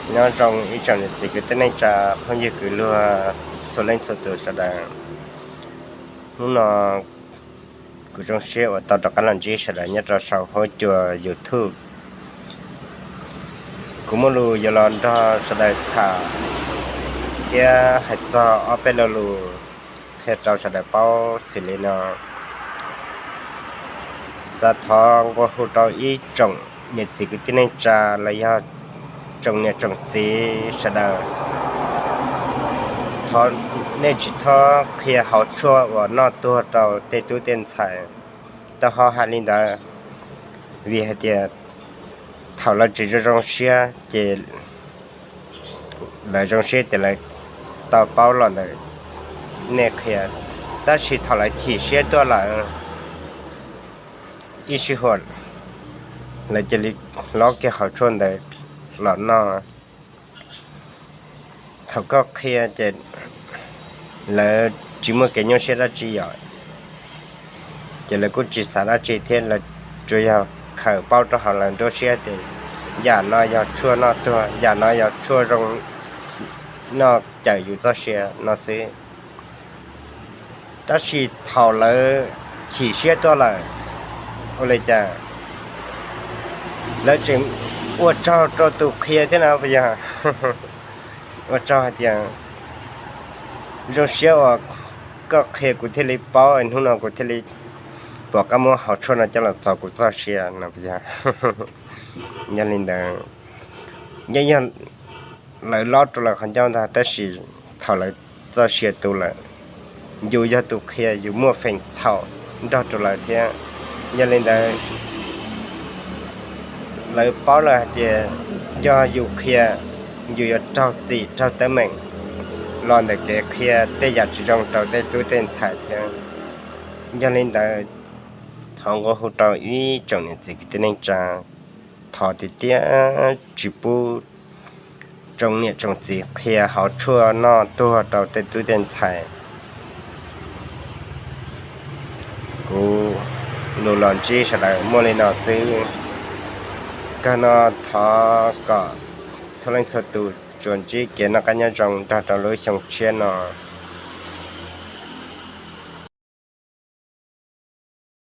Nyob zoo ib tsoom niam txiv kwv tij neej tsa phooj ywg kwv luag txhua leej txhua tus sawv daws. Hnub no kuv zoo siab uas tau rov qab los ntsib sawv daws nyob rau saum huab cua YouTube. Kuv muaj lus yuav los nrog sawv daws tham thiab hais txog ob peb lo lus qhia rau sawv daws paub xws li no. Xav thov nqua hu rau ib tsoom niam txiv kwv tij neej tsa los yog tsoom niam tsoom txiv sawv daws, thov nej tsis txhob qhia hauv tshuaj uas noj tuag rau tej tub tej ntxhais. Tau ho hais li ntawd, vim hais tias thaum lawv tsis zoo zoo siab ces lawv zoo siab ces lawv tau paub los ntawm nej qhia, tab sis thaum lawv chim siab tuaj lawm, ib sij huam lawv cia li lob kiag hauv tshuaj ntawd los noj. Thaum koj qhia ces lawv tsis muaj kev nyuaj siab dab tsi yom, ces lawv kuj tsis xav dab tsi thiab, lawv tsuas yog khaws paub rau hauv lawv nruab siab tias yam no yog tshuaj noj tuag, yam no yog tshuaj zoo noj cawm yus txoj sia no xwb. Tab sis thaum lawv chim siab tuaj lawm, ua li cas lawv tseem ua tsaug rau tus qhia thiab no puas yog? Ua tsaug hais tias zoo siab uas koj qhia kuv thiaj li paub, hnub no kuv thiaj li pom qab muab hauv tshuaj no coj los txog kuv txoj sia no puas yog? Yog li ntawd, yeej yog lawv lob rau lawv qhov ncauj ntag, tab sis thaum lawv txoj sia tu lawm, yus yog tus qhia yus muaj feem txhaum nrog rau lawv thiab. Yog li ntawd, lawv paub lawm hais tias yog yus qhia, yus yuav raug txim raug teeb meem los ntawm kev qhia tej yam tsis zoo rau tej tub tej ntxhais thiab. Yog li ntawd, thov nqua hu rau ib tsoom niam txiv kwv tij neej tsa, thov tiag tiag tsis pub tsoom niam tsoom txiv qhia hauv tshuaj noj tuag rau tej tub tej ntxhais. Kuv lus los ntsib sawv daws muaj li no xwb. Kawg no, thov kom txhua leej txhua tus tsuas ntsib kev noj qab nyob zoo nrog rau lub xyoo tshiab no.